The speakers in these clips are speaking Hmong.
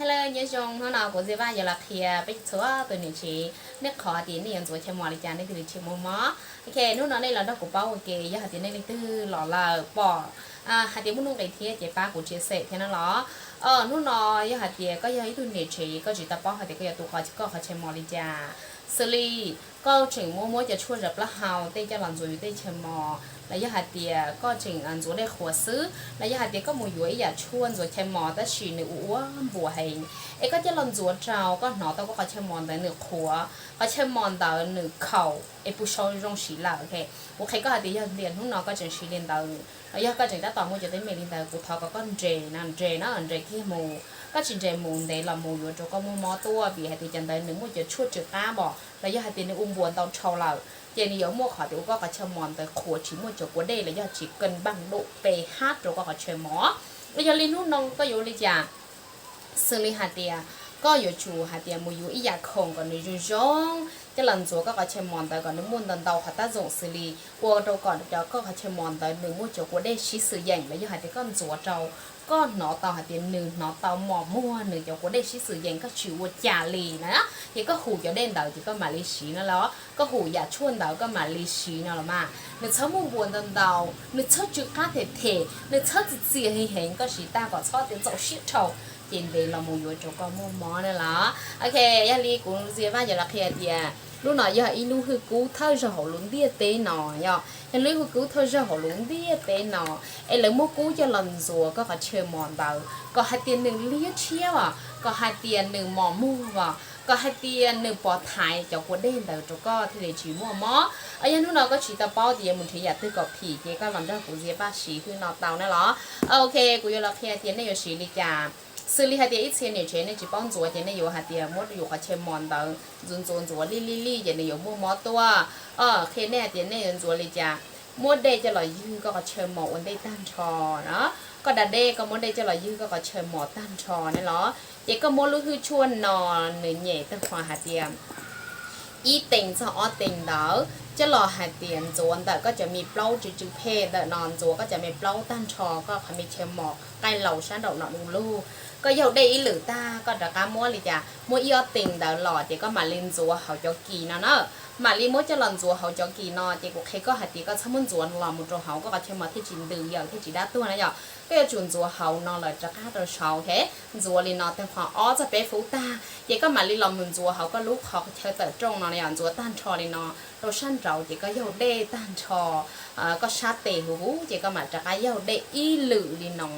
Hello, nyob zoo, hnub no kuv Zia Vaj yuav los qhia peb txhua tus niam tsev, nej qhov tias nej yuav ntxuav chaw mos li cas nej thiaj li tsis muaj mob. Ok, hnub no nej los nrog kuv paub ua ke, yog hais tias nej leej twg los lawm pom hais tias muaj nuj nqis thiab ces pab kuv share thiab no los. Hnub no yog hais tias koj yog ib tug niam tsev, koj tsis tau paub hais tias koj yuav tu qhov koj qhov chaw mos li cas, xws li koj tseem muab muab cov tshuaj zam plaub hau tej coj los ntxuav yus tej chaw mos, los yog hais tias koj tseem ntxuav dej qhuav xwb, los yog hais tias koj mus yuav ib yam tshuaj ntxuav chaw mos tab sis nws ua ua npuas heev, es koj coj los ntxuav rau koj hnov tau koj qhov chaw mos ntawd nws qhuav, qhov chaw mos ntawd nws khaum es puas sau zoo siv lawm. Kuv qhia koj hais tias yog tias hnub no koj tseem siv li ntawd los yog koj tseem tab tom muaj cov teeb meem li ntawd, kuv thov kom koj nres no, nres no, nres kiag mus. Koj tsis nres mus ntev los mus yuav rau koj muaj mob tuaj, vim hais tias cov ntawd nws muaj cov tshuaj tsw qab npom los yog hais tias nws ua npuas ntau dhau lawm, ces nws yuav muaj qhov tias ua koj qhov chaw mos ntawd qhuav tsis muaj cov kua dej los yog tsis keej npaj dum pe hab rau koj qhov chaw mos. Yog li hnub no koj yuav ua li cas? Xws li hais tias koj yuav tsum hais tias mus yuav ib yam khoom kom nws zoo zoo, coj los ntxuav koj qhov chaw mos ntawd kom nws muaj ntau ntau qhov tab zoom xws li ua rau kom cov koj qhov chaw mos ntawd nws muaj cov kua dej sib xws yeem los yog hais tias koj ntxuav rau koj hnov tau hais tias nws hnov tau mos muag nws cov kua dej sib xws yeem, koj tsis ua cas li na, ces koj hu cov dej ntawd ces koj mam li siv no los, koj hu yam tshuaj ntawd koj mam li siv no los mas. Nws txhob muaj npuas ntau ntau, nws txhob tsw qab them them, nws txhob txias txias heev heev, koj siv tag kom txhob tias ntxaum siab dhau, ces ntev los mus yuav rau koj muaj mob na los. Ok, yog li kuv Zia Vaj yuav los qhia tias lub no yog ib lub hwj kub thawj zaug hauv lub ntiaj teb no, yog, yog lub hwj kub thawj zaug hauv lub ntiaj teb no, es lawv muab kub coj los ntxuav koj qhov chaw mos ntawd kom hais tias nws liab tshiab os, kom hais tias nws mos muag os, kom hais tias nws pov thaiv cov kua dej ntawd rau koj thiaj li tsis muaj mob. Yog hnub no koj tsis tau paub tias yuav mus nrhiav yam twg kom phim ces koj los nrog kuv Zia Vaj siv hwj no tau na los. Ok, kuv yuav los qhia tias nej yuav siv li cas. Xws li hais tias ib txhia niam tsev nej tsis paub ntxuav ces nej yuav hais tias muab yus qhov chaw mos ntawd ntxuav ntxuav ntxuav lij lij lij ces nws yuav muaj mob tuaj. Qhia nej hais tias nej yuav ntxuav li cas. Muab dej coj los ywg koj qhov chaw mos ua ntej tag nrho na. Koj da dej koj muab dej coj los ywg koj qhov chaw mos tag nrho ne los, ces koj muab lub hwj tshuaj no, nws nyem tag nrho hais tias ib tees txog ob tees ntawd coj los hais tias ntxuav ntawm koj cov me plaub tsw tsw phem ntawm no, ntxuav koj cov me plaub tag nrho koj qhov me chaw mos qaij laus sab nraum no du lug. Koj yaug dej ib lwm tag koj rov qab muab li cas muab ib ob tees ntawd los ces koj mam li ntxuav hauv cov kis no na. Mam li muab coj los ntxuav hauv cov kis no ces kuv qhia koj hais tias koj txhob muab ntxuav los mus rau hauv koj qhov chaw mos thiaj tsis ntws yawm thiaj tsis dab tuag na yom. Koj yuav tsum ntxuav hauv no lawm rov qab rau saud, ntxuav li no tag nrho ob txog peb fub tag ces koj mam li los mus ntxuav hauv koj lub qhov chaw tawm rooj no yom, ntxuav tag nrho li no rau sab nraud ces koj yaug dej tag nrho koj sab tes huv huv ces koj mam rov qab yaug dej ib lwm li no.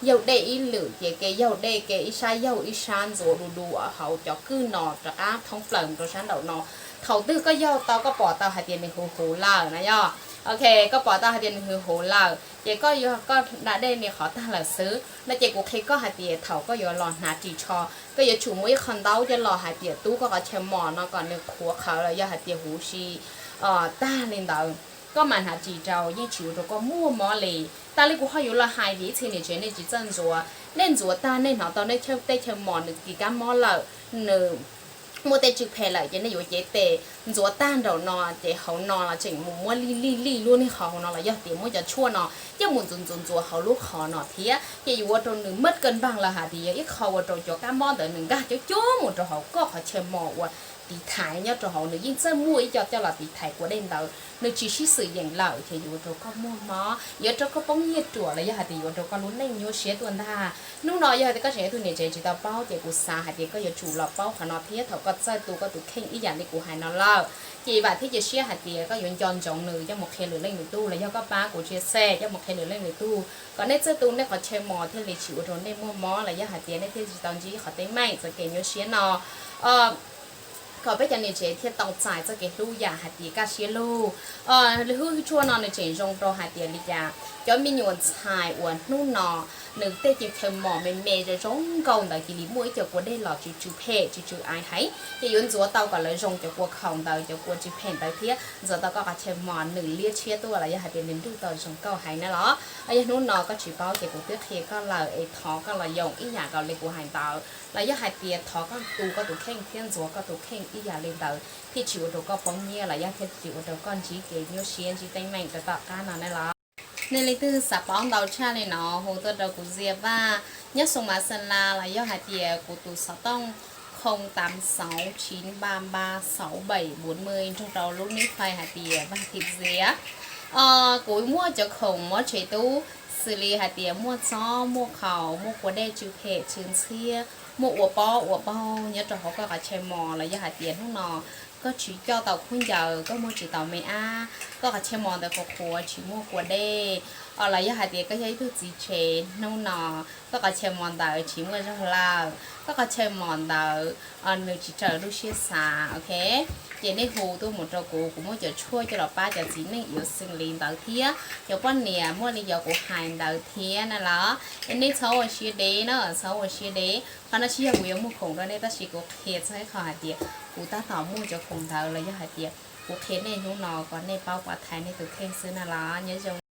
Yaug dej ib lwm ces ke yaug dej ke ib sab yaug ib sab ntxuav du du hauv cov kwj no rov qab thoob plaws rau sab nraum no. Thaum twg koj yaug tau koj pom tau hais tias nws huv huv lawm na yom, ok, koj pom tau hais tias nws huv huv lawm ces koj yuav koj da dej me qhov tag lawm xwb no ces kuv qhia koj hais tias thaum koj yuav los hnav ris tsho, koj yuav tsum muaj ib qho ntaub coj los hais tias tub koj qhov chaw mos no kom nws qhuav qhawv los yog hais tias huv si tag li ntawd, koj mam hnav ris rau yeej tsis ua rau koj muaj mob li. Tas li kuv ho yuav los hais vim ib txhia niam tsev nej tsis txawj ntxuav, nej ntxuav tag nej hnov tau nej tej chaw mos nws kis kab mob lawm, nws muaj tej tsw phem lawm ces nej yuav cev tes ntxuav tag nraum no ces hauv no los tseem mus muab lij lij lij luaj nej qhov hauv no los yog tias muab cov tshuaj no coj mus ntxuav ntxuav ntxuav hauv lub qhov no thiab ces yuav ua rau nws maj kaw npaag los hais tias yog ib qho ua rau cov kab mob ntawd nws nkag coob coob mus rau hauv koj qhov chaw mos uas tiv thaiv nyob rau hauv, nws yeej txawj muaj ib co coj los tiv thaiv kua dej ntawd nws tsis sib xws yeem lawm ces yuav ua rau koj muaj mob, yuav rau koj poob nyiaj ruam los yog hais tias yuav ua rau koj lub neej nyuaj siab tuaj ntag. Hnub no yog hais tias koj tseem ib tug niam tsev tsis tau paub ces kuv xav hais tias koj yuav tsum los paub qhov no thiab thaum koj txawj tu koj tus kheej ib yam li kuv hais no lawm ces vam thiab cia siab hais tias koj yuav nco ntsoov nws coj mus qhia lwm leej lwm tug los yog koj pab kuv share coj mus qhia lwm leej lwm tug kom nej txawj tu nej qhov chaw mos thiaj li tsis ua rau nej muaj mob los yog hais tias nej thiaj tsis tau ntsib qhov teeb meem txoj kev nyuaj siab no, kom peb cov niam tsev thiaj tau txais txoj kev hlub yam hais tias kaj siab lug. Lub hwj tshuaj no nws tseem zoo rau hais tias li cas, cov me nyuam ntxhais uas hnub no nws tej chaw mos me me zoo zoo nkauj ntawd cia li muaj ib co kua dej los tsw tsw phem tsw tsw aiv heev ces yuav ntxuav tau kom lawv zoo cov kua khaum ntawd cov kua tsw phem ntawd thiab ntxuav tau koj qhov chaw mos nws liab tshiab tuaj los yog hais tias nws nrug tau zoo nkauj heev na los. Yog hnub no koj tsis paub ces kuv twb qhia koj lawm es thov koj los yoom ib yam nkaus li kuv hais ntawd los yog hais tias thov koj tu koj tus kheej thiab ntxuav koj tus kheej ib yam li ntawd thiaj tsis ua rau koj poob nyiaj los yog thiaj tsis ua rau koj ntsib kev nyuaj siab ntsib teeb meem rau tom qab no na los. Nej leej twg xav paub ntau tshaj li no hu tuaj rau kuv Zia Vaj Nyob zoo mas xeem las los yog hais tias kuv tus xov tooj không tám sáu chín ba ba sáu bảy bốn mươi nrog rau lub nick Face hais tias Vaj Thị Diệp. Kuv muaj cov khoom mob tsev tub xws li hais tias muaj txob, muaj qhaus, muaj kua dej tsw phem tsw ntxhiab, muaj ua pob ua paug nyob rau hauv koj qhov chain mos los yog hais tias hnub no koj tsis coj tau khaub ncaws, koj muag tsis tau me ab, koj qhov chain mos ntawd qhuav qhuav tsis muaj kua dej, los yog hais tias koj yog ib tug txiv tsev hnub no koj qhov chain mos ntawd tsis muaj zog lawm, koj qhov chain mos ntawd nws tsis raws lub siab xav, ok, ces nej hu tuaj mus rau kuv, kuv muab cov tshuaj coj los pab cov txiv neej yuav xeem li ntawd thiab cov poj niam muaj li cov kuv hais ntawd thiab na los. Es nej txhob ua siab deb na, txhob ua siab deb. Qhov no tsis yog kuv yuav muag khoom rau nej, tab sis kuv qhia txog ib qho hais tias kuv tab tom muaj cov khoom ntawd los yog hais tias kuv qhia nej hnub no kom nej paub pov thaiv nej tus kheej xwb na los. Nyob zoo.